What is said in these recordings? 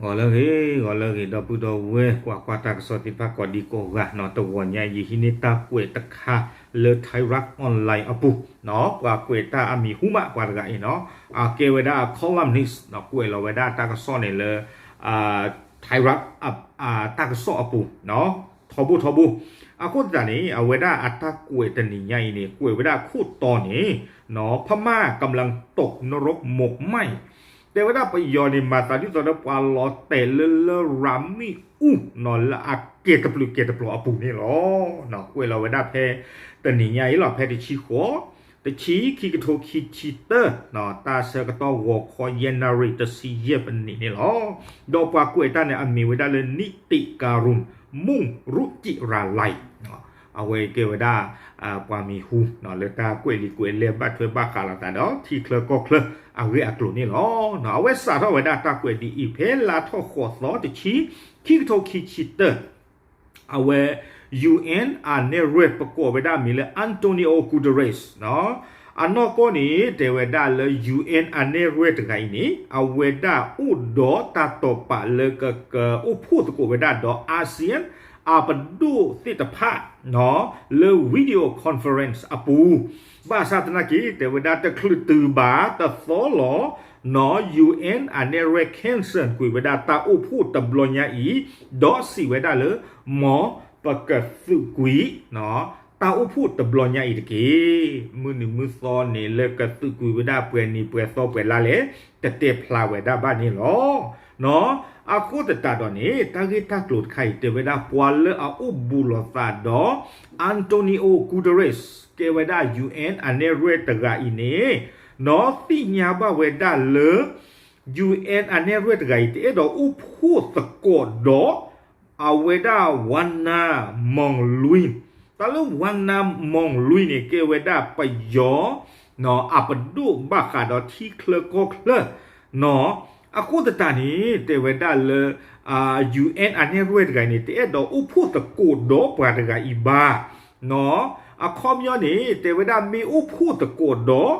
ဂီၤလၢအဂ့ၤ, ဂီၤလၢအဂ့ၤ ဒီပုၢ်ဒီဝဲၢ် ကွၢ်ကွၢ်တၢ်ကစီၣ်သ့ၣ်တဖၣ်ကိးဒံကိးဂၤနီၤ, တဂီၤညါအံၤ ယဟံးန့ၢ်တၢ်ကွဲးတခါလၢ Thairath Online အပူၤနီၤ, ပှၤကွဲးတၢ်အမံၤဟူမးပှၤတဂၤအံၤနီၤ, အကဲဝဲဒၣ် columnist နီၤ, ကွဲးလီၤဝဲဒၣ်တၢ်ကစီၣ်န့ၣ်လၢ Thairath တၢ်ကစီၣ်အပူၤနီၤ, ထီဘိထီဘိ အဃိသတးန့ၣ် အဝဲဒၣ်အတၢ်ကွဲးတနံၤညါအံၤန့ၣ် ကွဲးဝဲဒၣ်ခိၣ်တီန့ၣ်နီၤ, พม่ากำลังตกนรกหมกไหม้ တဲဝဲဒၣ်ပယီၤန့ၣ် မၤသးဒ်သိးဒီးပှၤလီၤတဲာ်လၢလရာ်မ့ၣ်အူနီၤ, လၢအကဲတပျုာ်ကဲတပျီၤအပူၤန့ၣ်လီၤ. ကွဲးလီၤဝဲဒၣ်ဖဲတနံၤညါအံၤလီၤ, ဖဲတဆံဃိး တဆံ ခံကထိခံဆံတၢ တၢ်ဆၢကတီၢ်ဂီၤခီယဲၢ်နၣ်ရံၣ်တဆံယဲၢ်မံးနံးန့ၣ်လီၤ. ဒီးပှၤကွဲးတၢ်န့ၣ် အမံၤဝဲဒၣ်လၢ นิติการุณ มุ่งรุจิราลัย အဝဲကဲဝဲဒၣ် ပှၤမံၤဟူနီၤ လၢတၢ်ကွဲးလံာ်ကွဲးလဲၢ်ဘၣ်ထွဲဘၣ်ဃးလိာ်သးဒီး ထံချၢကီၢ်ချၢအဂ့ၢ်အကျိၤန့ၣ်လီၤ. အဝဲစးထီၣ်ဝဲဒၣ်တၢ်ကွဲးဒ်အံၤ ဖဲလါထီၣ်ဃိးသီ တဆံ ခံကထိခံဆံတၢ အဝဲ ယူႇအၣ် အနဲၣ်ရွဲၣ် ပကိးဝဲဒၣ်အမံၤလၢ Antonio Guterres အနီၢ်ကီၢ်န့ၣ် တဲဝဲဒၣ်လၢ ယူႇအၣ် အနဲၣ်ရွဲၣ်တဂၤအံၤန့ၣ် အဝဲဒၣ်အိၣ်ဒီးတၢ်တိာ်ပာ်လၢကကအိၣ်ဖှိၣ်သကိးဝဲဒၣ်ဒီး ASEAN အပဒိၣ်သ့ၣ်တဖၣ် လၢ video conference အပူၤ ဘၣ်ဆၣ်သနာ်က့ တဲဝဲဒၣ်တချုးတုၤဘၣ်တသီလီၤနီၤ ယူႇအၣ် အနဲၣ်ရွဲၣ် cancel ကွံာ်ဝဲဒၣ်တၢ်အိၣ်ဖှိၣ်တဘျီညါအံၤ ဒီးစံးဝဲဒၣ်လၢ မ်ပကသုးကွံာ် တၢ်အိၣ်ဖှိၣ်တဘျီညါအံၤတက့ၢ်. မုၢ်နံၤမုၢ်သီန့ၣ် လၢကသုးကွံာ်ဝဲဒၣ်ပှဲၤနံၤပှဲၤသီပှဲၤလါလဲၣ် တတဲဖျါဝဲဒၣ်ဘၣ်န့ၣ်လီၤ. အဃိသတးဒီးန့ၣ် တၢ်ဂ့ၢ်တၢ်ကျိၤတခါအံၤ တဲဝဲဒၣ်ပှၤလၢအအိၣ်ဘူးလိာ်သးဒီး Antonio Guterres ကဲဝဲဒၣ် ယူၣ်အၣ် အနဲၣ်ရွဲၣ်တဂၤအံၤန့ၣ် နီၤသ့ၣ်ညါဘၣ်ဝဲဒၣ်လၢ ယူၣ်အၣ် အနဲၣ်ရွဲၣ်တဂၤအံၤ တအဲၣ်ဒိးအိၣ်ဖှိၣ်သကိးဒီး အဝဲဒၣ် Wang Namoon Lwin တၢ်လၢ Wang Namoon Lwin န့ၣ် ကဲဝဲဒၣ်ပယီၤ အပဒိၣ်ဘၣ်ဃးဒီးထံချၢကီၢ်ချၢ နီၤ အဃိသတးန့ၣ် တဲဝဲဒၣ်လၢ ယူၣ်အၣ် အနဲၣ်ရွဲၣ်တဂၤအံၤန့ၣ် တအဲၣ်ဒိးအိၣ်ဖှိၣ်သကိးဒီးပှၤတဂၤအံၤဘၣ် နီၤ အခီပညီန့ၣ် တဲဝဲဒၣ်မ့ၢ်အိၣ်ဖှိၣ်သကိးဒီး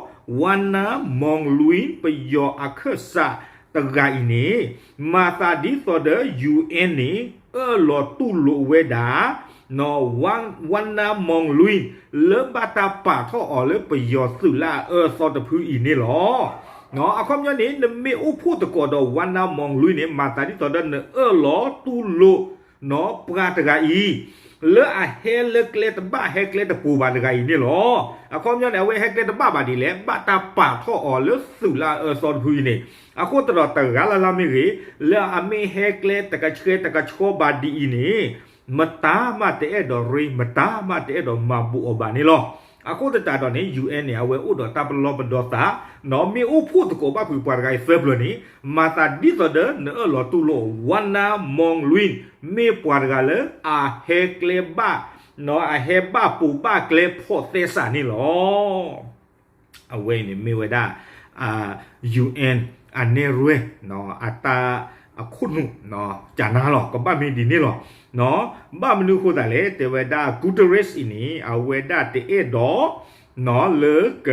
Wang Namoon Lwin ပယီၤအခၢၣ်စးတဂၤအံၤန့ၣ် မၤသးဒ်သိးဒီး ယူၣ်အၣ် န့ၣ် အၢၣ်လီၤတူၢ်လိာ်ဝဲဒၣ် နီၤ Wang Namoon Lwin လၢဘၣ်တၢ်ပာ်ထီၣ်အီၤလၢပယီၤသုးလၢအအၢအသီတဖုအံၤန့ၣ်လီၤ. အခီပညီန့ၣ် နမ့ၢ်အိၣ်ဖှိၣ်သကိးဒီး Wang Namoon Lwin န့ၣ် မၤသးဒ်သိးဒီးနအၢၣ်လီၤတူၢ်လိာ် နီၤ ပှၤတဂၤအံၤ လၢအဟဲလၢကျဲတဘၣ်ဟဲကျဲတပူၤဘၣ်တဂၤအံၤန့ၣ်လီၤ. အခီပညီန့ၣ် အဝဲဟဲကျဲတဘၣ်ဘၣ်ဒ်လဲၣ် ဘၣ်တၢ်ပာ်ထီၣ်အီၤလၢသုးလၢအအၢသီတဖုအံၤန့ၣ် အဃိသတးဒီးတဂၤလၢ်လၢ်မ့ၢ်ဂ့ၤ လၢအမ့ၢ်ဟဲကျဲတကဆှဲတကဆှီဘၣ်ဒ်အံၤန့ၣ် မတၤမးတအဲၣ်ဒိးရ့ မတၤမးတအဲၣ်ဒိးမၤဘူးအီၤဘၣ်န့ၣ်လီၤ. အဃိသတးဒီးန့ၣ် ယူၣ်အၣ် န့ၣ် အဝဲအိၣ်ဒီးတၢ်ပလီၢ်ပဒီသး နီၤ မ့ၢ်အိၣ်ဖှိၣ်သကိးဘၣ်ဖုးပှၤတဂၤအံၤသၢပျၢၤန့ၣ် မၤသးဒ်သိးဒီးနအၢၣ်လီၤတူၢ်လိာ် Wang Namoon Lwin မ့ၢ်ပှၤတဂၤလၢအဟဲကျဲဘၣ် နီၤ အဟဲဘၣ်ပူၤဘၣ်ကျဲဖီၣ်သဲစးန့ၣ်လီၤ. အဝဲအံၤန့ၣ်မ့ၢ်ဝဲဒၣ် ယူၣ်အၣ် အနဲၣ်ရွဲၣ် အတၢ်အခိၣ်နူာ် ကနါလီၤ ကဘၣ်မ့ၢ်ဒ်န့ၣ်လီၤ. ဘၣ်မနုၤအဃိသတးလဲၣ် တဲဝဲဒၣ် Guterres အံၤန့ၣ် အဝဲဒၣ်တအဲၣ်ဒိး နီၤ လၢက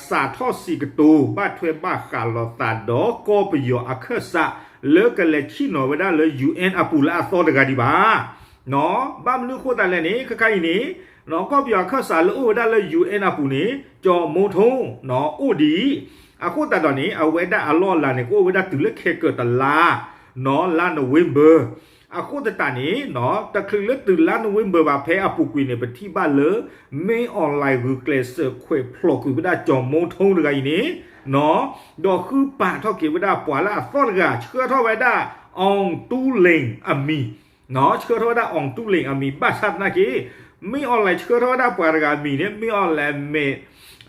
စးထီၣ်စံးကတိၤ ဘၣ်ထွဲဘၣ်ဃးလိာ်သးဒီးကီၢ်ပယီၤအခၢၣ်စး လၢကလဲၤဆ့ၣ်နီၤဝဲဒၣ်လၢ ယူၣ်အၣ် အပူၤလၢအသီတဂၤဒံးဘၣ်. ဘၣ်မနုၤအဃိသတးလဲၣ်န့ၣ် ခဲခါအံၤန့ၣ် နီၤ ကီၢ်ပယီၤအခၢၣ်စးလၢအိၣ်ဝဲဒၣ်လၢ ယူၣ်အၣ် အပူၤန့ၣ် ကၠီၤမိထိ နီၤ အိၣ်ဒံး အဃိသတးဒီးန့ၣ် အဝဲဒၣ်အလီၢ်အလၤန့ၣ် ကအိၣ်ဝဲဒၣ်တုၤလၢခဲကိာ်တလါ နီၤ လါနိၣ်ဝ့ဘၢၣ် အဃိသတးန့ၣ် နီၤ တချုးလၢတုၤလါနိၣ်ဝ့ဘၢၣ်ဘၣ် ဖဲအပူၤကွံာ်န့ၣ် ပထံၣ်ဘၣ်လၢ မင်းအောင်လှိုင် ဂုာ်ကျဲးစၢးခွဲးဖျိးကွံာ်ဝဲဒၣ်ကၠီၤမိထိတဂၤအံၤန့ၣ် နီၤ ဒီးဃုပာ်ထီၣ်က့ၤဝဲဒၣ်ပှၤလၢအသီတဂၤ ဆှၢထီၣ်ဝဲဒၣ် အောင်သူးလင် အမံၤ နီၤ ဆှၢထီၣ်ဝဲဒၣ် အောင်သူးလင် အမံၤ ဘၣ်ဆၣ်သနာ်က့ မင်းအောင်လှိုင် ဆှၢထီၣ်ဝဲဒၣ်ပှၤတဂၤအမံၤန့ၣ် မင်းအောင်လှိုင် မ့ၢ်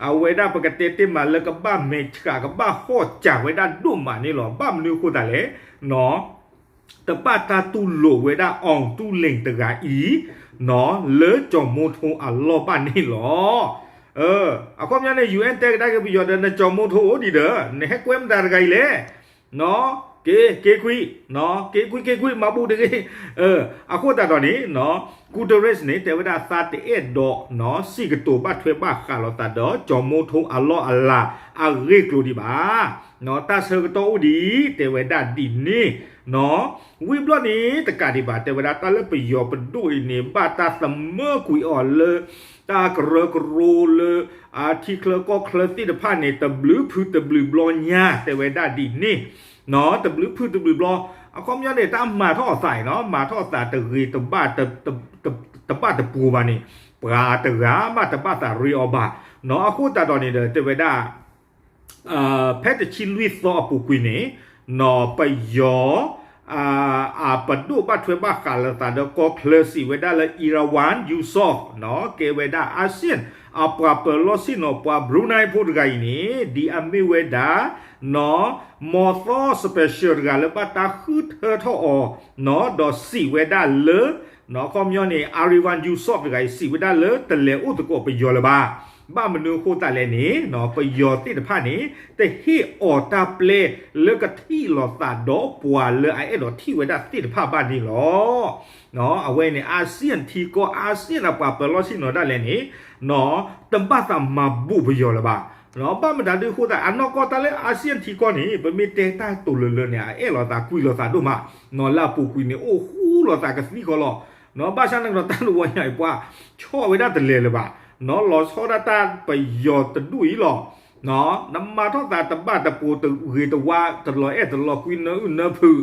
အဝဲဒၣ်ပကတဲတ့ၢ်မးလၢကဘၣ်မဲာ်ဆှး ကဘၣ်ဟီၣ်စၢ်ဝဲဒၣ်ဒိၣ်မးန့ၣ်လီၤ. ဘၣ်မနုၤအဃိသတးလဲၣ် နီၤ တဘၣ်တၢ်တူၢ်လိာ်ဝဲဒၣ် အောင်သူးလင် တဂၤအံၤ နီၤ လၢကၠီၤမိထိအလီၢ်ဘၣ်န့ၣ်လီၤ. အခီပညီန့ၣ် ယူၣ်အၣ် တဲကဒါက့ၤပယီၤဒီး နကၠီၤမိထိအိၣ်ဒံးဒီး နဟဲကွဲမတၤတဂၤအံၤလဲၣ် နီၤ က့ၤကွံာ်, က့ၤကွံာ် က့ၤကွံာ် မၤဘူၣ်တဂ့ၤ. အဃိသတးဒီးန့ၣ် Guterres န့ၣ် တဲဝဲဒၣ်သးတအဲၣ်ဒိး စံၣ်ကတိၤဘၣ်ထွဲဘၣ်ဃးလိာ်သးဒီး ကၠီၤမိထိအလီၢ်အလၤအဂ့ၢ်ကျိၤဒံးဘၣ်. တၢ်ဆၢကတီၢ်အိၣ်ဒံး တဲဝဲဒၣ်ဒ်န့ၣ် ဝံၤဘျီန့ၣ်တကးဒံးဘၣ် တဲဝဲဒၣ်တၢ်လၢပယီၤပဒိၣ်အံၤန့ၣ် ဘၣ်တၢ်သမၢကွံာ်အီၤလၢ တၢ်ကရၢကရိလၢ အထံချၢကီၢ်ချၢသ့ၣ်တဖၣ်န့ၣ် တဘျုးဖုးတဘျုးဘျီညါ တဲဝဲဒၣ်ဒ်န့ၣ်, တဘျုးဖုးတဘျုးဘျီ, အခီပညီန့ၣ် တၢ်မၤထီၣ်အသးအံၤနီၤ မၤထီၣ်အသးတဂ့ၤတဘၣ် တဘၣ်တပူၤဘၣ်န့ၣ် ပှၤတဂၤမးတဘၣ်သးရ့အီၤဘၣ်နီၤ. အဃိသတးဒီးန့ၣ်ဒီး တဲဝဲဒၣ် ဖဲတဆံလွံၢ်သီအပူၤကွံာ်န့ၣ် နီၤပယီၤ အပဒိၣ်ဘၣ်ထွဲဘၣ်ဃးလိာ်သးဒီးကီၢ်ချၢ စံးဝဲဒၣ်လၢ Erywan Yusof နီၤ ကဲဝဲဒၣ် ASEAN အပှၤပၢၤလီၢ်ဆ့ၣ်နီၤ ပှၤ Brunei ဖိတဂၤအံၤန့ၣ် ဒ်အမ့ၢ်ဝဲဒၣ် နီၤ မီၤသီ special တဂၤလၢဘၣ်တၢ်ဃုထၢထီၣ်အီၤ နီၤ ဒီးစံးဝဲဒၣ်လၢ နီၤ အခီပညီန့ၣ် Erywan Yusof တဂၤအံၤ စံးဝဲဒၣ်လၢတလဲၤအိၣ်သကိးပယီၤလၢၤဘၣ်. ဘၣ်မနုၤအဃိသတးလဲၣ်န့ၣ် ပယီၤသ့ၣ်တဖၣ်န့ၣ် တဟ့ၣ်အီၤတၢ်ပျဲလၢကထံၣ်လိာ်သးဒီးပှၤလၢအအဲၣ်ဒိးထံၣ်ဝဲဒၣ်သ့ၣ်တဖၣ်ဘၣ်န့ၣ်လီၤ. အဝဲန့ၣ် ASEAN ထံကီၢ် ASEAN အပှၤပၢၤလီၢ်ဆ့ၣ်နီၤဒၣ်လဲာ်န့ၣ် နီၤ တဘၣ်သးမၤဘူၣ်ပယီၤလၢၤဘၣ်. ဘၣ်မတၤဒုးအဃိသတး အနီၢ်ကီၢ်တၢ်လၢ ASEAN ထံကီၢ်န့ၣ် ပမ့ၢ်တဲတၢ်တိၤလၢလၢန့ၣ် အအဲၣ်လိာ်သးကွံလိာ်သးဒိၣ်မး, နီၤ လၢအပူၤကွံာ်န့ၣ် အိၣ်ဃူလိာ်သးကသံဃီလီၤ. နီၤ ဘၣ်ဆၣ်န့ၣ်ဒီးတၢ်လၢဝဲညါအံၤ ပှၤဆီၣ်ဝဲဒၣ်တလဲၤလၢၤဘၣ်. နီၤ လီၤဆီဒၣ်တၢ်ပယီၤတဒူၣ်အံၤလီၤ. နီၤ နမၤထီၣ်သးတဘၣ်တပူၤတဂ့ၤတဝါ တလီၤအဲၣ်တလီၤကွံ နအုၣ်နဖုး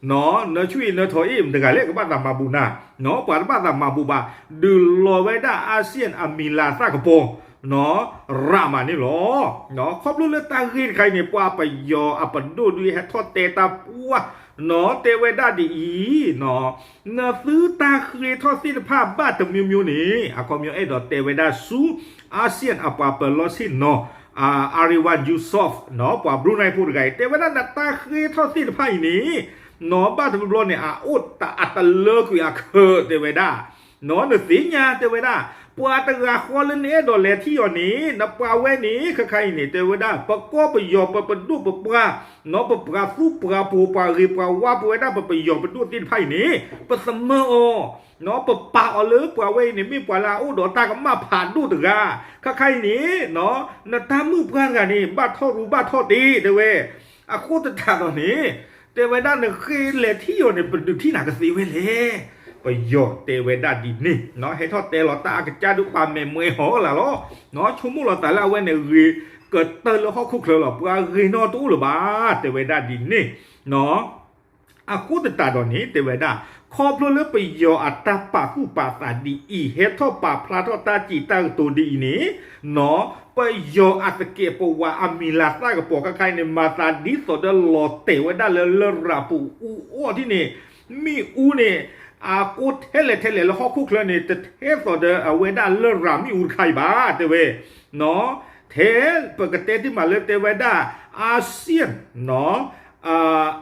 နီၤ နဆူၣ်အံၤနထီၣ်အံၤ မတဂၤလဲၣ်ကဘၣ်သးမၤဘူၣ်နၤ. နီၤ ပှၤတဘၣ်သးမၤဘူၣ်ဘၣ်, ဒုးလီၤဝဲဒၣ် ASEAN အမံၤလၤသၣ်ကပီၤ နီၤ ရးမးန့ၣ်လီၤ. နီၤ ခီဖျိလၢတၢ်ဂ့ၢ်တခါအံၤန့ၣ် ပှၤပယီၤအပဒိၣ်ဒုးဟဲထီၣ်တဲတၢ်ပှၢ် နီၤ တဲဝဲဒၣ်ဒ်အံၤ, နီၤ နသုတၢ်ဃ့ထီၣ်သ့ၣ်တဖၣ်ဘၣ်တမံၤမံၤန့ၣ် အခီပညီအဲၣ်ဒိးတဲဝဲဒၣ်ဆူ ASEAN အပှၤပၢၤလီၢ်ဆ့ၣ်နီၤ Erywan Yusof နီၤ ပှၤ Brunei ဖိတဂၤအံၤ တဲဝဲဒၣ်နတၢ်ဃ့ထီၣ်သ့ၣ်တဖၣ်အံၤန့ၣ် နီၤ ဘၣ်တဘျီဘျီန့ၣ် အအိၣ်တၢ်အတလၢကွံာ်အခၢး တဲဝဲဒၣ် နီၤ နသ့ၣ်ညါ တဲဝဲဒၣ် ပှၤတဂၤဃီလၢနအဲၣ်ဒိးလဲၤထံၣ်အီၤန့ၣ် နပှၤဝဲန့ၣ် ခဲခါအံၤန့ၣ် တဲဝဲဒၣ် ပကီၢ်ပယီၤပပဒိၣ်ပပှၢ် နီၤ ပပှၤသူပှၤပိၤပှၤဂ့ၤပှၤဝါ ပဝဲဒၣ်ပပယီၤပဒိၣ်သ့ၣ်တဖၣ်အံၤန့ၣ် ပသမၢအီၤ နီၤ ပပာ်အီၤလၢပှၤဝဲအံၤန့ၣ် မ့ၢ်ပှၤလၢအအိၣ်ဒီးတၢ်ကမၣ်ဖးဒိၣ်တဂၤ ခဲခါအံၤန့ၣ် နီၤ နတၢ်မုၣ်ပှၢ်တဂၤန့ၣ် ဘၣ်ထီၣ်ရူဘၣ်ထီၣ်တ့ၢ် တဲဝဲ အဃိသတးဒီးန့ၣ် တဲဝဲဒၣ်နဃ့လဲၤထံၣ်အီၤန့ၣ် ပဒုးထံၣ်နၤကသ့ဝဲလဲၣ်. ပယီၤတဲဝဲဒၣ်ဒ်န့ၣ် နီၤ ဟဲထီၣ်တဲလီၤတၢ်အကစၢ်ဒုးပာ်မဲာ်မွဲဟီလၢ်လီၤ နီၤ ဆိကမိၣ်လီၤသးလၢအဝဲန့ၣ်ဂ့ၤကတၢၢ်လၢဟီၣ်ခိၣ်ချၢလီၤ ပှၤဂ့ၤနီတအိၣ်လၢၤဘၣ် တဲဝဲဒၣ်ဒ်န့ၣ် နီၤ အဃိသတးဒီးန့ၣ် တဲဝဲဒၣ် ခီဖျိလၢပယီၤအတၢ်ပာ်သူၣ်ပာ်သးဒ်အံၤ ဟဲထီၣ်ပာ်ဖျါထီၣ်တၢ်စံးတၢ်ကတိၤဒ်အံၤန့ၣ် နီၤ ပယီၤအသကဲးပဝးအမံၤလၤသၣ်ကပီၤခဲခါအံၤန့ၣ် မၤသးဒ်သိးဒီးလီၤတဲာ်ဝဲဒၣ်လၢလရာ်ပူၤအူအီၣ်ထံၣ်န့ၣ် မ့ၣ်အူန့ၣ် အကိးထဲလဲၣ်ထဲလဲၣ်လၢဟီၣ်ခိၣ်ချၢန့ၣ် တထဲသိးဒီးအဝဲဒၣ်လရာ်မ့ၣ်အူတခါအံၤဘၣ် တဲဝဲ နီၤ ထဲပကတဲတ့ၢ်မးလၢတဲဝဲဒၣ် ASEAN နီၤ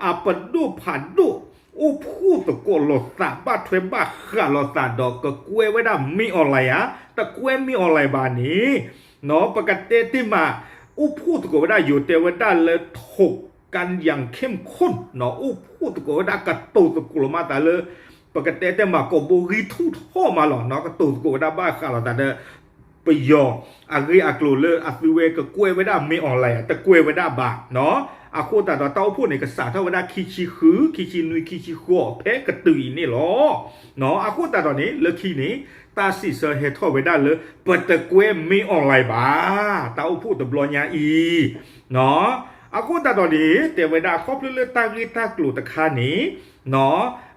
အပဒိၣ်ဖးဒိၣ် အိၣ်ဖှိၣ်သကိးလိာ်သး ဘၣ်ထွဲဘၣ်ဃးလိာ်သးဒီး ကကွဲဝဲဒၣ်မ့ၢ် online ဧါ, တကွဲမ့ၢ် online ဘၣ်န့ၣ် နီၤ ပကတဲတ့ၢ်မး အိၣ်ဖှိၣ်သကိးဝဲဒၣ် ယိၤတဲဝဲဒၣ်လၢ ထိးကၣ်ယၣ်ခ့ၣ်ခိၣ် နီၤ အိၣ်ဖှိၣ်သကိးဝဲဒၣ် ကတိၤသကိးလိာ်မးသးလၢ ပကတဲတ့ၢ်မး ကိးဘိဂံၢ်ထူၣ်ထီၣ်မးလီၤ နီၤ ကတိၤသကိးဝဲဒၣ်ဘၣ်ဃးလိာ်သးဒီး ပယီၤအဂ့ၢ်အကျိၤလၢအသုဝဲကကွဲဝဲဒၣ်မ့ၢ် online တကွဲဝဲဒၣ်ဘၣ် နီၤ အဃိသတးဒီးတၢ်အိၣ်ဖှိၣ်န့ၣ် ကစးထီၣ်ဝဲဒၣ်ခံဆံဃု ခံဆံနွံ ခံဆံဃိး ဖဲကတုၤအံၤန့ၣ်လီၤ. နီၤ အဃိသတးဒီးန့ၣ် လၢခံန့ၣ် တၢ်စံးဆၢဟဲထီၣ်ဝဲဒၣ်လၢ ပတကွဲမ့ၢ် online ဘၣ် တၢ်အိၣ်ဖှိၣ်တဘျီညါအံၤ နီၤ အဃိသတးဒီးန့ၣ် တဲဝဲဒၣ်ခီဖျိလၢတၢ်ဂ့ၢ်တၢ်ကျိၤတခါန့ၣ် နီၤ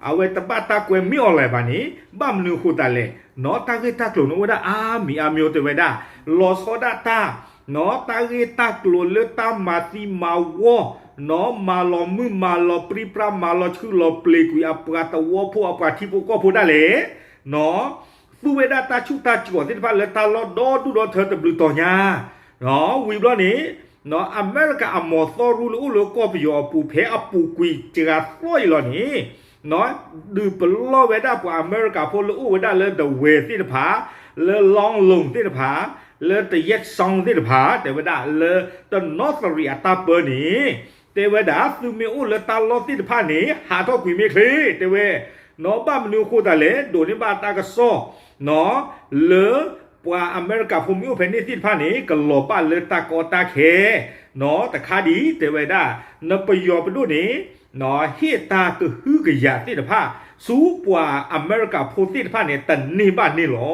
အဝဲတဘၣ်တၢ်ကွဲမ့ၢ် online ဘၣ်န့ၣ် ဘၣ်မနုၤအဃိသတးလဲၣ် နီၤ တၢ်ဂ့ၢ်တၢ်ကျိၤန့ၣ်အိၣ်ဝဲဒၣ်အါမံၤအါမံၤ တဲဝဲဒၣ် လီၤဆီဒၣ်တၢ် နီၤ တၢ်ဂ့ၢ်တၢ်ကျိၤလၢတၢ်မၤသံမၤဝီ နီၤ မၤလီၤမုၢ်မၤလီၤပြံပြါ မၤလီၤဆှုၣ်လီၤပျ့ၤကွံာ် အပှၤသဝီဖိ အပှၤထံဖိကီၢ်ဖိဒၣ်လဲာ် နီၤ သူဝဲဒၣ်တၢ်ဆူးတၢ်ကိၢ်သ့ၣ်တဖၣ်လၢတၢ်လီၢ်ဒီဒူၣ်ဒီထၢတဘျုးတီၤညါ နီၤ ဝံၤဘျီန့ၣ် နီၤ အမဲရကၤအမီၤသီရူလၢအိၣ်လၢကီၢ်ပယီၤအပူၤ ဖဲအပူၤကွံာ်စှၤသီအံၤလီၤန့ၣ် နီၤ ဒုးပလီၢ်ဝဲဒၣ်ပှၤအမဲရကၤဖိလၢအိၣ်ဝဲဒၣ်လၢ ဒဝဲၢ် သ့ၣ်တဖၣ် လၢ လီလီၢ် သ့ၣ်တဖၣ် လၢ တယဲၢ်စီ သ့ၣ်တဖၣ် တဲဝဲဒၣ်လၢ တနီသရံၣ်အတၢ်ပၢန့ၣ် တဲဝဲဒၣ် သုမ့ၢ်အိၣ်လၢတၢ်လီၢ်သ့ၣ်တဖၣ်န့ၣ် ဟးထီၣ်ကွံာ်မ့ၢ်ချ့ တဲဝဲ, နီၢ် ဘၣ်မနုၤအဃိသတးလဲၣ် ဒိးန့ၢ်ဘၣ်တၢ်ကစီၣ် နီၢ် လၢပှၤအမဲရကၤဖိမ့ၢ်အိၣ်ဖဲန့ၣ်သ့ၣ်တဖၣ်န့ၣ် ကလီၤဘၣ်လၢတၢ်ကီတၢ်ခဲ နီၢ် တခါဒ် တဲဝဲဒၣ် နပယီၤပဒိၣ်န့ၣ် နီၢ် ဟ့ၣ်တၢ်ကဟုကယာ်သ့ၣ်တဖၣ် ဆူပှၤအမဲရကၤဖိသ့ၣ်တဖၣ်န့ၣ် တန့ၢ်ဘၣ်န့ၣ်လီၤ.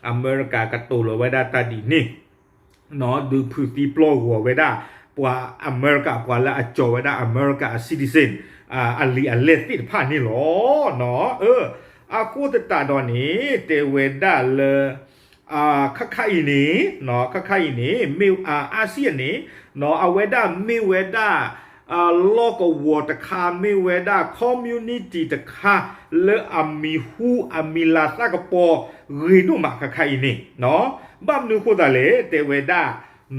အမဲရကၤကတိၤလီၤဝဲဒၣ်တၢ်ဒ်န့ၣ် နီၢ် ဒုးဖုးသံပျီၢ်ဂီၤဝဲဒၣ် ပှၤအမဲရကၤ ပှၤလၢအကၠီၤဝဲဒၣ်အမဲရကၤအ citizen အလံာ်အလဲၢ်သ့ၣ်တဖၣ်န့ၣ်လီၤ. နီၢ် အဃိသတးဒီးန့ၣ် တဲဝဲဒၣ်လၢ ခါခါအံၤန့ၣ် နီၢ် ခါခါအံၤန့ၣ် မ့ၢ် အာဆီယံန့ၣ် နီၢ် အဝဲဒၣ်မ့ၢ်ဝဲဒၣ် လီၢ်ကဝီၤတခါ မ့ၢ်ဝဲဒၣ် community တခါ လၢအမံၤဟူအမံၤလၤသၣ်ကပီၤဂ့ၤဒိၣ်မး ခါခါအံၤန့ၣ် နီၢ် ဘၣ်မနုၤအဃိသတးလဲၣ် တဲဝဲဒၣ်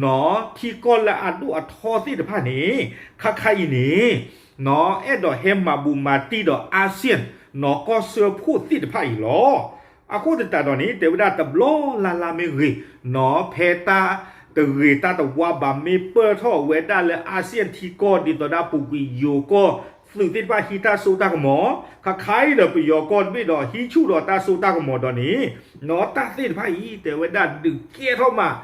နီၢ် ထံကီၢ်လၢအဒိၣ်အထီသ့ၣ်တဖၣ်န့ၣ် ခါခါအံၤန့ၣ် နီၢ် အဲၣ်ဒိးဟဲမၤဘူးမၤတံၢ်ဒီး အာဆီယံ နီၢ် ကီၢ်စၢဖှိၣ်သ့ၣ်တဖၣ်အံၤလီၤ. အဃိသတးဒီးန့ၣ် တဲဝဲဒၣ်တဘျီလၢ်လၢ်မ့ၢ်ဂ့ၤ နီၢ် ဖဲတၢ်တဂ့ၤတၢ်တဝါဘၣ် မ့ၢ်ပၢၢ်ထီၣ်ဝဲဒၣ်လၢ အာဆီယံထံကီၢ် ဒ်သိးဒၣ်ပူၤကွံာ်ယိၤကီၢ် သုးသ့ၣ်တဖၣ်ဟံးတၢ်စိတၢ်ကမီၤ ခါခါအံၤဒီးပယီၤကီၢ်တဘ့ၣ်ဒီး ဟံးဆူၣ်ဒီးတၢ်စိတၢ်ကမီၤဒီးန့ၣ် နီၢ် တၢ်သ့ၣ်တဖၣ်အံၤ တဲဝဲဒၣ်ဒုးကဲထီၣ်မး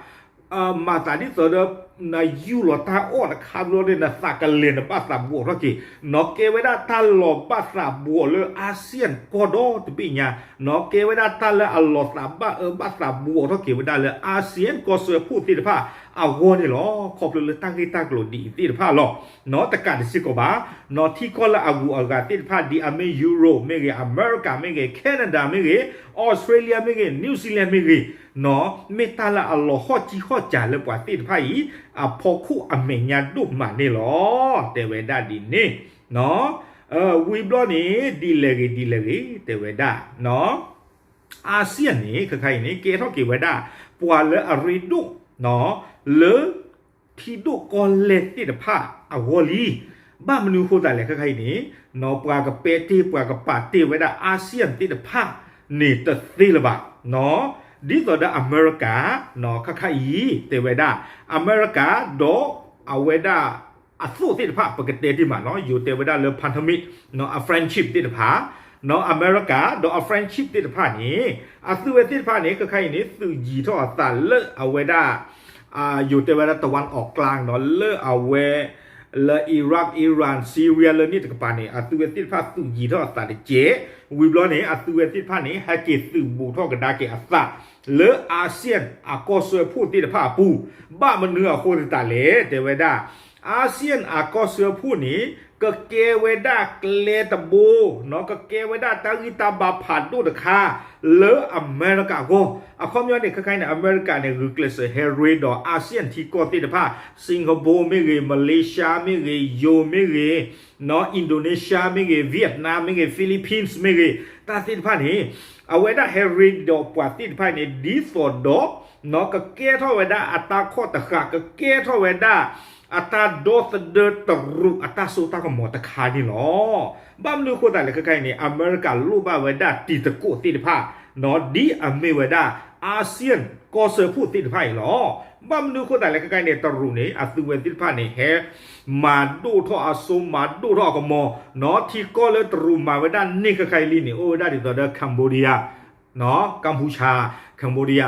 မၤသးဒ်သိးဒီး နယူၢ်လီၤတၢ်အီၣ်တခါဘျီန့ၣ် နသးကလဲၤနဘၣ်သးဘူးအီၤထီၣ်က့ၤ နီၢ် ကဲဝဲဒၣ်တၢ်လီၤဘၣ်သးဘူးအီၤလၢ အာဆီယံကီၢ်ဒီတဘ့ၣ်ညါ နီၢ် ကဲဝဲဒၣ်တၢ်လၢအလီၤသးဘၣ်အၢဘၣ်သးဘူးအီၤထီၣ်က့ၤဝဲဒၣ်လၢ အာဆီယံကီၢ်စၢဖှိၣ်သ့ၣ်တဖၣ်အဂီၢ်န့ၣ်လီၤ. ခီဖျိလၢတၢ်ဂ့ၢ်တၢ်ကျိၤဒ်အံၤသ့ၣ်တဖၣ်လီၤ. နီၢ် တကးတစ့ၢ်ကီးဘၣ် နီၢ် ထံကီၢ်လၢအဂုၤအဂၤသ့ၣ်တဖၣ် ဒ်အမ့ၢ် Europe မ့ၢ်ဂ့ၤ အမဲရကၤ မ့ၢ်ဂ့ၤ Canada မ့ၢ်ဂ့ၤ Australia မ့ၢ်ဂ့ၤ New Zealand မ့ၢ်ဂ့ၤ နီၢ် မ့ၢ်တၢ်လၢအလီၤဟီၣ်ကံဟီၣ်ကၢ်လၢပှၤသ့ၣ်တဖၣ်အံၤ အဖီခိၣ်အမဲာ်ညါဒိၣ်မးန့ၣ်လီၤ. တဲဝဲဒၣ်ဒ်န့ၣ် နီၢ် ဝံၤဘျီန့ၣ် ဒ်လဲၣ်ဂ့ၤဒ်လဲၣ်ဂ့ၤ တဲဝဲဒၣ် နီၢ် အာဆီယံန့ၣ် ခါခါအံၤန့ၣ် ကဲထီၣ်က့ၤဝဲဒၣ် ပှၤလၢအရ့ဒိၣ် နီၢ် လၢ ထံဒိၣ်ကီၢ်လဲၢ်သ့ၣ်တဖၣ်အဂီၢ်လံ. ဘၣ်မနုၤအဃိသတးလဲၣ် ခါခါအံၤန့ၣ် နီၢ် ပှၤကပဲာ်တ့ၢ် ပှၤကပာ်တ့ၢ်ဝဲဒၣ် အာဆီယံသ့ၣ်တဖၣ်န့ၣ်တသ့လၢၤဘၣ် နီၢ် ဒ်သိးဒီးအမဲရကၤ နီၢ် ခါခါအံၤ တဲဝဲဒၣ် အမဲရကၤဒီးအဝဲဒၣ် အသိးသ့ၣ်တဖၣ် ပကတဲတ့ၢ်မး နီၢ် ယိၤတဲဝဲဒၣ်လၢ พันธมิตร နီၢ် အ friendship သ့ၣ်တဖၣ် နီၢ် အမဲရကၤဒီးအ friendship သ့ၣ်တဖၣ်န့ၣ် အသုဝဲသ့ၣ်တဖၣ်န့ၣ် ခါခါအံၤန့ၣ် သုးယံၤထီၣ်အသးလၢအဝဲဒၣ် ယိၤတဲဝဲဒၣ် ตะวันออกกลาง နီၢ် လၢအဝဲ လၢ Iraq Iran Syria လၢန့ၣ်တကပၤန့ၣ် အသုဝဲသ့ၣ်တဖၣ်သုးယံၤထီၣ်အသးတကဲး ဝံၤဘျီန့ၣ် အသုဝဲသ့ၣ်တဖၣ်န့ၣ် ဟဲက့ၤသုးဘူးထီၣ်ကဒါက့ၤအသး လၢ အာဆီယံ အကီၢ်စၢဖှိၣ်သ့ၣ်တဖၣ်အပူၤ ဘၣ်မနုၤအဃိသတးလဲၣ် တဲဝဲဒၣ် အာဆီယံအကီၢ်စၢဖှိၣ်န့ၣ် ကကဲဝဲဒၣ်ကျဲတဘိ နီၢ် ကကဲဝဲဒၣ်တၢ်ဂံၢ်တၢ်ဘါဖးဒိၣ်တခါ လၢအမဲရကၤအဂီၢ် အခီပညီန့ၣ် ခါခါအံၤန့ၣ် အမဲရကၤန့ၣ် ဂုာ်ကျဲးစၢးဟဲရ့ဒီး အာဆီယံထံကီၢ်သ့ၣ်တဖၣ် Singapore မ့ၢ်ဂ့ၤ Malaysia မ့ၢ်ဂ့ၤ ယိၤမ့ၢ်ဂ့ၤ နီၢ် Indonesia မ့ၢ်ဂ့ၤ Vietnam မ့ၢ်ဂ့ၤ Philippines မ့ၢ်ဂ့ၤ တၢ်သ့ၣ်တဖၣ်န့ၣ် အဝဲဒၣ်ဟဲရ့ဒီးပှၤသ့ၣ်တဖၣ်န့ၣ် ဒ်သိးဒီး နီၢ် ကကဲထီၣ်ဝဲဒၣ်အတၢ်ခီၣ်တဃာ် ကကဲထီၣ်ဝဲဒၣ် အတၢ်ဒီသဒၢတရူးအတၢ်စိတၢ်ကမီၤတခါန့ၣ်လီၤ. ဘၣ်မနုၤအဃိသတးလဲၣ် ခဲခါအံၤန့ၣ် အမဲရကၤလိၣ်ဘၣ်ဝဲဒၣ်တံၤသကိးသ့ၣ်တဖၣ် နီၢ် ဒ်အမ့ၢ်ဝဲဒၣ် အာဆီယံကီၢ်စၢဖှိၣ်သ့ၣ်တဖၣ်အံၤလီၤ. ဘၣ်မနုၤအဃိသတးလဲၣ် ခဲခါအံၤန့ၣ် တရူးန့ၣ် အသုဝဲသ့ၣ်တဖၣ်န့ၣ် ဟဲမၤဒိၣ်ထီၣ်အစိမၤဒိၣ်ထီၣ်အကမီၤ နီၢ် ထံကီၢ်လၢတရူးမၤဝဲဒၣ်န့ၣ် ခဲခါအံၤလံန့ၣ် အိၣ်ဝဲဒၣ်ဒ်သိးဒီး Cambodia နီၢ် ကမ်ပူၤချၣ် Cambodia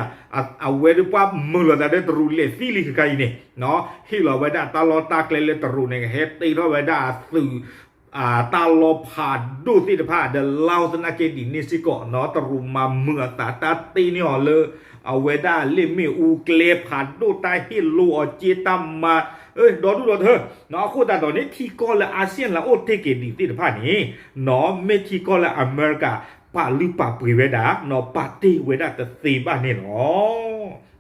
အဝဲဒၣ်ပှၤမုာ်လိာ်သးဒီးတရူးလဲၤသံလံ ခဲခါအံၤန့ၣ် နီၢ် ဟ့ၣ်လီၤဝဲဒၣ်တၢ်လီၢ်တၢ်ကျဲလၢတရူးန့ၣ် ကဟဲတ့ထီၣ်ဝဲဒၣ်အသုး တၢ်လီၢ်ဖးဒိၣ်သ့ၣ်တဖၣ် ဒီးလါအိၣ်သနာ်က့ဒ်န့ၣ်စ့ၢ်ကီး နီၢ် တရူးမၤမုာ်အသးတၢ်တ့န့ၢ်အီၤလၢ အဝဲဒၣ်လ့ၣ်မ့ၣ်အူကျဲဖးဒိၣ် တၢ်ဟ့ၣ်လိအီၤစ့တၢ်မၤ ဒီဒူၣ်ဒီထၢ နီၢ် အဃိသတးဒီးန့ၣ် ထံကီၢ်လၢ အာဆီယံ လၢအိၣ်တ့ၢ်က့ၤဒံးသ့ၣ်တဖၣ်န့ၣ် နီၢ် မ့ၢ်ထံကီၢ်လၢအမဲရကၤ ပာ်လုၢ်ပာ်ပှ့ၤဝဲဒၣ် နီၢ် ပာ်တ့ၢ်ဝဲဒၣ်တသ့ဘၣ်န့ၣ်လီၤ.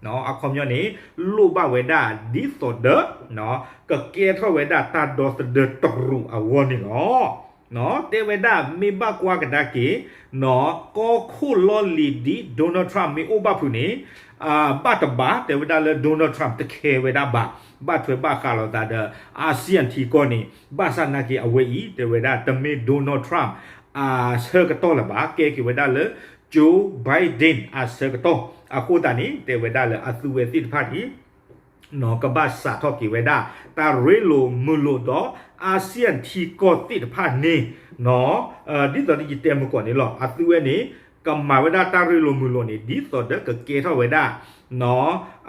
နီၢ် အခီပညီန့ၣ် လိၣ်ဘၣ်ဝဲဒၣ်ဒ်သိးဒီး နီၢ် ကကဲထီၣ်ဝဲဒၣ်တၢ်ဒီသဒၢတရူးအဂီၢ်န့ၣ်လီၤ. နီၢ် တဲဝဲဒၣ်မ့ၢ်ဘၣ်ကွၢ်ကဒါက့ၤ နီၢ် ကီၢ်ခိၣ်လီၢ်လံၤဒ် Donald Trump မ့ၢ်အိၣ်ဘၣ်ဖုးန့ၣ် ဘၣ်တဘၣ် တဲဝဲဒၣ်လၢ Donald Trump တခဲဝဲဒၣ်ဘၣ် ဘၣ်ထွဲဘၣ်ဃးလိာ်သးဒီး အာဆီယံထံကီၢ်န့ၣ် ဘၣ်ဆၣ်နာ်က့ၤအဝဲအံၤ တဲဝဲဒၣ်တမ့ၢ် Donald Trump အဆၢကတီၢ်လၢၤဘၣ် ကဲက့ၤဝဲဒၣ်လၢ Joe Biden အဆၢကတီၢ် အဃိသတးန့ၣ် တဲဝဲဒၣ်လၢအသုဝဲသ့ၣ်တဖၣ်န့ၣ် ကဘၣ်စးထီၣ်က့ၤဝဲဒၣ် တၢ်ရ့လိာ်မုာ်လိာ်ဒီး အၤစံယၣ်ထံကီၢ်သ့ၣ်တဖၣ်န့ၣ် ဒ်သိးဒီးယတဲမုၢ်ကီၢ်န့ၣ်လီၤ. အသုဝဲန့ၣ် ကမၤဝဲဒၣ်တၢ်ရ့လိာ်မုာ်လိာ်န့ၣ် ဒ်သိးဒီးကကဲထီၣ်ဝဲဒၣ်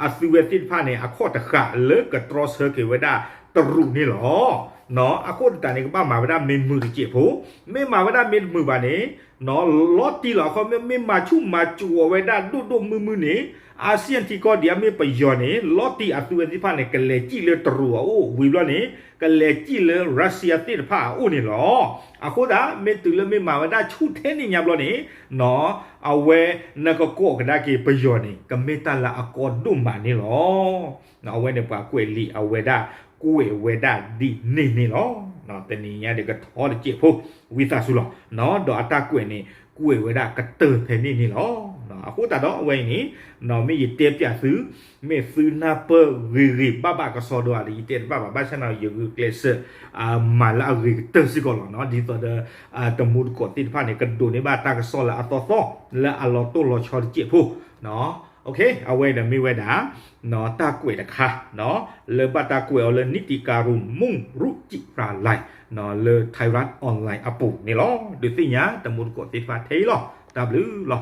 အသုဝဲသ့ၣ်တဖၣ်န့ၣ် အခီၣ်တဃာ်လၢကတြီဆၢက့ၤဝဲဒၣ်တရူးန့ၣ်လီၤ. အဃိသတးန့ၣ် ကဘၣ်မၤဝဲဒၣ်မ့ၢ်မုာ်တစဲးဖိ, မ့ၢ်မၤဝဲဒၣ်မ့ၢ်တမုာ်ဘၣ်န့ၣ် လီၤတံၢ်လီၤ. အခီပညီ မ့ၢ်မၤဆူၣ်မၤစူၤအီၤဝဲဒၣ်ဒိၣ်ဒိၣ်မုၢ်မုၢ်န့ၣ် အၤစံယၣ်ထံကီၢ်ဒ်အမ့ၢ်ပယီၤန့ၣ် လီၤတံၢ်အသုဝဲသ့ၣ်တဖၣ်န့ၣ် ကလဲၤစံၣ်လၢတရူးအအိၣ်ဝံၤဘျီန့ၣ် ကလဲၤစံၣ်လၢ Russia သ့ၣ်တဖၣ်အအိၣ်န့ၣ်လီၤ. အဃိသတး မ့ၢ်တုၤလၢမ့ၢ်မၤဝဲဒၣ်ဆူၣ်ထဲန့ၣ်ညါဘျီန့ၣ် အဝဲနကကိးကဒါက့ၤပယီၤန့ၣ် ကမ့ၢ်တၢ်လၢအကီဒိၣ်မးန့ၣ်လီၤ. အဝဲန့ၣ်ပှၤကွဲးလံာ်အဝဲဒၣ် ကွဲးဝဲဒၣ်ဒ်န့ၣ်န့ၣ်လီၤ. တနံၤညါဒီးကထီတစဲးဖိ ဝံသးစူၤလီၤ. ဒီးအတၢ်ကွဲးန့ၣ် ကွဲးဝဲဒၣ်ကတၢၢ်ဖဲန့ၣ်န့ၣ်လီၤ. အဃိသတးဒီးအဝဲအံၤန့ၣ် မ့ၢ်ယတဲပၠးသု မ့ၢ်သုနၢ်ပၢၢ်ဂ့ၤဂ့ၤဘၣ်ဘၣ်ကစီဒီဧါဒီး ယတဲတဘၣ်ဘၣ်. ဘၣ်ဆၣ်န့ၣ် ယဂုာ်ကျဲးစၢး မၤလၢအဂ့ၤကတၢၢ်စ့ၢ်ကီးလီၤ. ဒ်သိးဒီး တမူတကိးသ့ၣ်တဖၣ်န့ၣ် ကဒိးန့ၢ်ဘၣ်တၢ်ကစီၣ်လၢအသီသီ လၢအလီၤတိၢ်လီၤဆီတစဲးဖိ အဝဲဒီးမ့ၢ်ဝဲဒၣ် တၢ်ကွဲးတခါ လၢဘၣ်တၢ်ကွဲးအီၤလၢ နံၣ်တံၣ်ကၤရူၣ် မူၣ်ရူၣ်ကံၣ်ရၤလၢ် လၢ Thairath Online အပူၤန့ၣ်လီၤ. ဒုးသ့ၣ်ညါတမူတကိးသ့ၣ်တဖၣ်ထဲအံၤလီၤ. တၢ်ဘျုးလီၤ.